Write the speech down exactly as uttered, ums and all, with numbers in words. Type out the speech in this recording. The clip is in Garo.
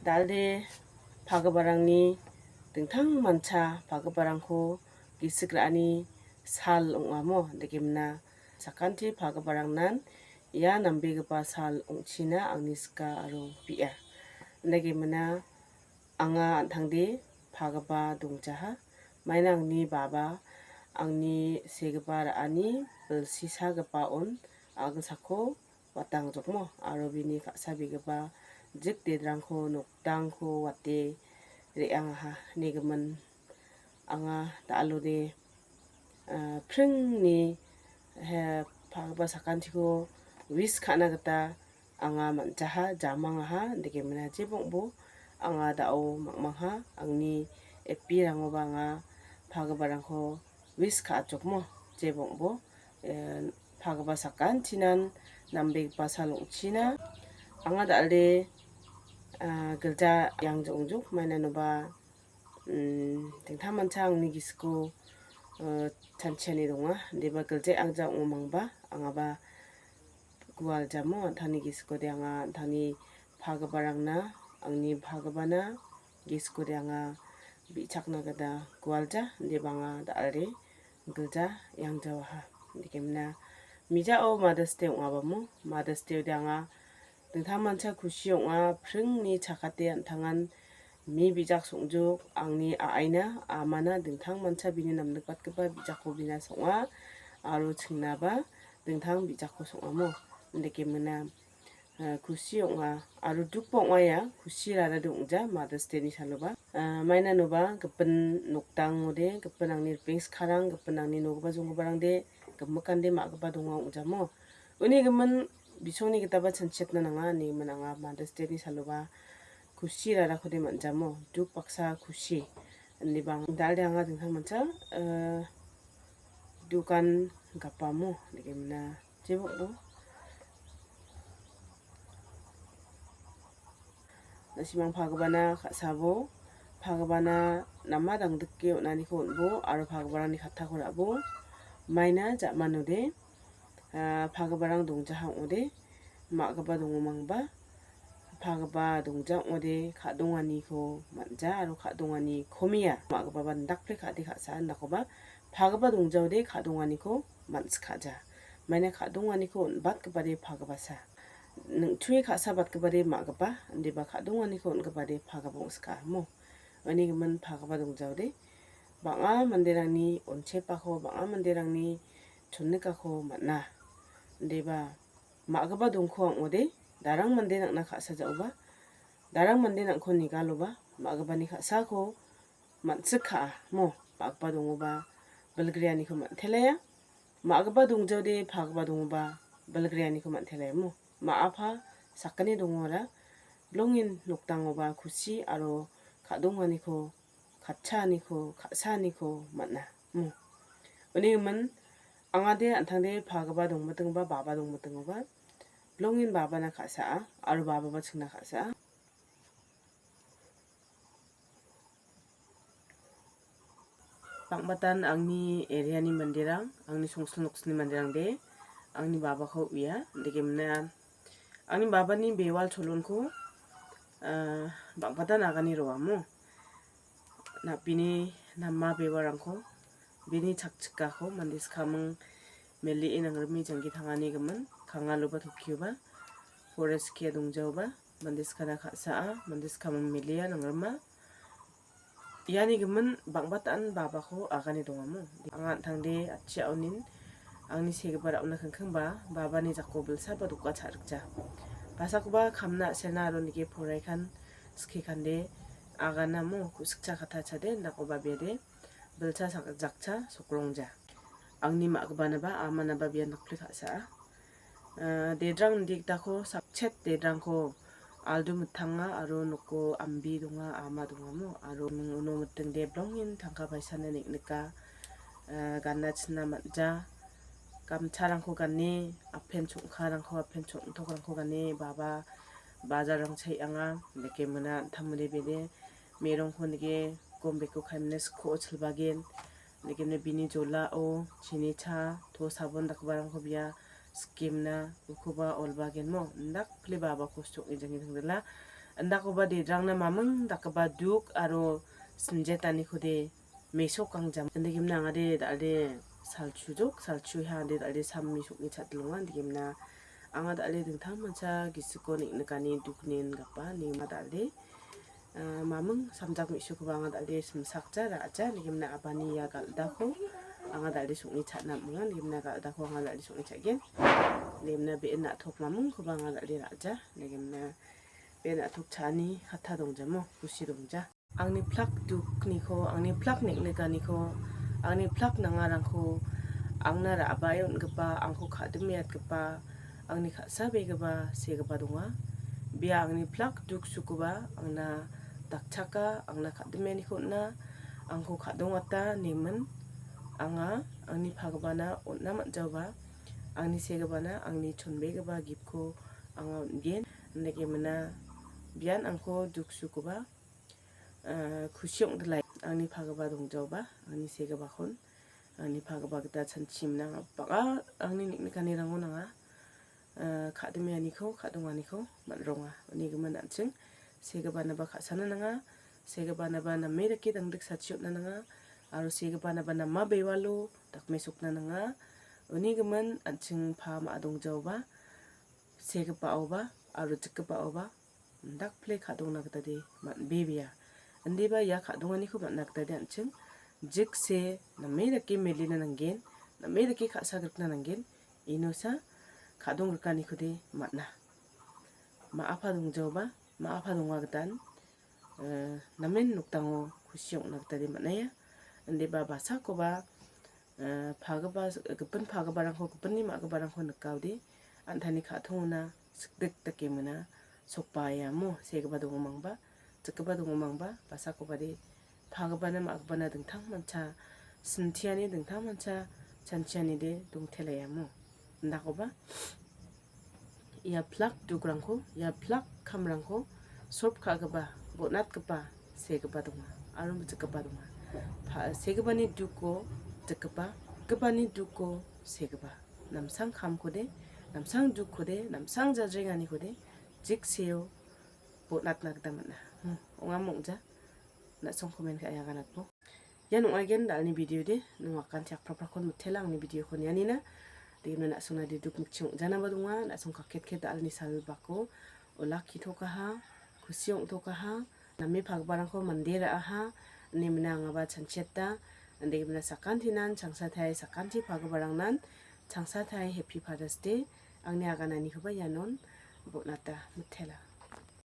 Dal·de pagiparangni dingtang mancha pagiparangko gisik ra·ani sal ong·amo, dakemna sakanti pagiparangnan ia nambegipa sal ong·china angni sika aro bi·a. Dakemna anga an·tangde pagipa dongjaha. Maina angni baba, angni segipa ra·ani bilsisagipaon a·gilsako watangjokmo, aro bini ka·sabegipa jik dedrangko nokdangko wate re·angaha, ine gimin. Anga da·alode, ah, pringni, he, pagipa sakantiko wis ka·na gita anga man·jaha, jamangaha, dakemna jebongbo anga da·o mangmangha, angni epirangoba anga pagiparangko wis ka·achokmo, jebongbo, eh, pagipa sakantinan nambegipa sal ong·china. Anga dal·de, ah, gilja iangja ong·jok, mainanoba, mm, dingtang mancha angni gisiko, eh, chanchiani donga. Deba gilja iangja ong·omangba, angaba gualjamo an·tangni gisikode anga an·tangni pagiparangna, angni pagipana gisikode anga bi·chakna gita gualja, deba anga dal·de gilja iangjawaha. Dakemna mijao Mother's Day ong·abamo, Mother's Day-ode anga dingtang mancha kusi ong·a, pringni chakate an·tangan mi bijak song·jok, angni a·aina, amana dingtang mancha bini namnikbatgipa bijakko bina song·a, aro chingnaba dingtang bijakko song·amo. Indake mina, ah, kusi ong·a, aro dukba ong·aia, kusi rarade ong·ja, Mother's Day-ni saloba. Ah, mainanoba gipin nokdangode, gipin angni ripengskarang, gipin angni nogipa jonggiparangde, gimikande ma·gipa donga ong·jamo. Uni gimin bisongni gitaba chanchetna nanga, ine gimin anga Mother's Day-ni saloba kusi rarakode man·jamo, duk baksa kusi. Indiba dal·de anga dingtang mancha, eh, dokan gapamo, ine gimin, jebokbo. Na·simang pagipana ka·sabo, pagipana nama dangdike on·aniko on·bo, aro pagiparangni kattako ra·bo, maina ja·manode, ah, pagiparang dongjaha ong·ode, ma·gipa dongomangba, pagipa dongja ong·ode, ka·donganiko man·ja aro ka·dongani komia, ma·gipaba indakpre ka·de ka·sa indakoba, pagipa dongjaode ka·donganiko man·sikaja. Maina ka·donganiko on·batgipade pagipasa. Ningtue ka·sabatgipade ma·gipa, indiba ka·donganiko on·gipade pagipa ong·sika, mo. Uni gimin pagipa dongjaode, bang·a manderangni onchepako, bang·a manderangni chonnikako man·a. Indiba ma·gipa dongko ong·ode, darang mande nang·na ka·sajaoba, darang mande nangko nigaloba, ma·gipani ka·sako man·sik ka·a, mo, ma·gipa dongoba, bilgreaniko man·telaia, ma·gipa dongjaode, pagipa dongoba, bilgreaniko man·telaia, mo, ma·apa sakgni dongora, bilongin nokdangoba kusi aro ka·donganiko, katchaaniko, ka·saaniko man·a, mo. Uni gimin, angade an·tangde pagipa dongmitingba, baba dongmitingoba, bilongin babana ka·saa, aro bababa chingna ka·saa. Bang·batan angni area-ni manderang, angni songsil noksilni manderangde angni babako uia, indake mina angni babani bewal cholonko, ah, bang·batan agane roamo. Na-, bini nama bewarangko, bini chakchikako mande skaming melie nangrime janggi tangani gimin, kangaloba tokioba, forest kia dongjaoba, mande skana ka·saa, mande skaming melia nangrima. Iani gimin bang·batan babako agane dongamo. Anga an·tangde atchiaonin angni segipa ra·ona kengkengba babani jako bilsa ba doka cha·rikja. Basakoba kamna a·selna aro nike poraikan skikande aganamo ku·sikcha kata chade nakoba biade bilcha sak-, jakcha sokrongja. Angni ma·gipanaba amanaba bia nokpli ka·saa. Ah, dedrang inditako sakchet dedrangko aldu mitanga aro noko ambi donga, ama dongamo. Aro ming-, uno mitingde bilongin tangka paisana nik-, nika, ah, gana china man·ja. Gamcharangko gane, apen chongkarangko, apen chongtokrangko gane, baba, bajarrang cha·anga, indake mina an·tangmode bede, merongko nike, gombeko kaimne siko chilbagen, indake mine bini jolao, chini cha, to sabon dakgiparangko bia, sikemna, ukoba olbagenmo, indakpli babako sitokni janggi tangdila, Indakoba dedrangna maming dakgipa duk aro sinjetaniko de mesok angjam. Indegimna angade dal·de salchujok, salchuha ande dal·de sammi sokni chatlonga. Indegimna anga dal·de dingtang mancha gisiko neng·nikani duknin gapa nima dal·de, ah, maming samjak me·sukoba anga dal·de simsakja ra·aja. Indegimna abani ia gal·dako anga dal·de sokni chatna am·enga. Indegimna gal·dako anga dal·de sokni chatgen. Indegimna be·en na·tok mamingkoba anga dal·de ra·aja. Indegimna be·en na·tok cha·ani katta dongjamo, kusi dongja. Angni plak dukniko, angni plak neng·nikaniko, angni plak nangarangko angna ra·bae on·gipa, angko ka·dime atgipa, angni ka·sabegipa segipa donga. Bia angni plak duk sukoba angna dakchaka, angna ka·dimeaniko on·a, angko ka·dongata nemin. Anga angni pagipana on·na man·jaoba, angni segipana angni chonbegipa gipko anga on·gen. Indegimna bian angko duk sukoba, ah, kusi ong·dilai. Angni pagipa dongjaoba, angni segipakon, angni pagipa gita chanchimna bang·a angni neng·nikanirango nanga, ah, ka·dimeaniko, ka·donganiko man·ronga. Uni gimin an·ching segipanaba ka·sana nanga, segipanaba name dake dangdiksachi on·na nanga, aro segipanaba nama bewalo dakmesokna nanga. Uni gimin an·ching pa ma·a dongjaoba, segipaoba aro jikgipaoba indakple ka·dongna gita de man·bebea. Indiba ia ka·donganiko man·na gita de an·ching jikse name dake melina nanggen, name dake ka·sa grikna nanggen, inosa ka·dongrikaniko de man·a. Ma·apa dongjaoba, ma·apa donga gitan, eh, namen nokdango kusi ong·na gita de man·aia. Indiba basakoba, eh, pagipa, gipin pagiparangko, gipinni ma·giparangko nikaode, an·tangni ka·tongona sikdik dake mina sokbaeamo, segipa dongomangba, jikgipa dongomangba, basakobade pagipana ma·gipana dingtang mancha sintiani, dingtang mancha chanchiani de dongtelaiamo. Indakoba ia plak dukrangko, ia plak kamrangko solve ka·gipa, bon·atgipa segipa donga aro jikgipa donga. Pa-, segipani duko jikgipa, gipani duko segipa. Namsang kamkode, namsang dukkode, namsang jajrenganikode jikseo bon·atna gita man·a. Hmm, ong·a mong·ja. Na·song komen ka·e aganatbo. Ian ong·aigen da·alni video de, nung akan tiak prakprakon mitela angni videoko nianina. Degimna na·songna de duk mikching ong·janaba donga, na·song kaketket da·alni salbako olakkitokaha, kusi ong·tokaha, name pagiparangko mande ra·aha, ine mina angaba chanchiata, degimna sakantinan changsatai, sakanti pagiparangnan changsatai Happy Father's Day, angni agananikoba ianon bon·ata mitela.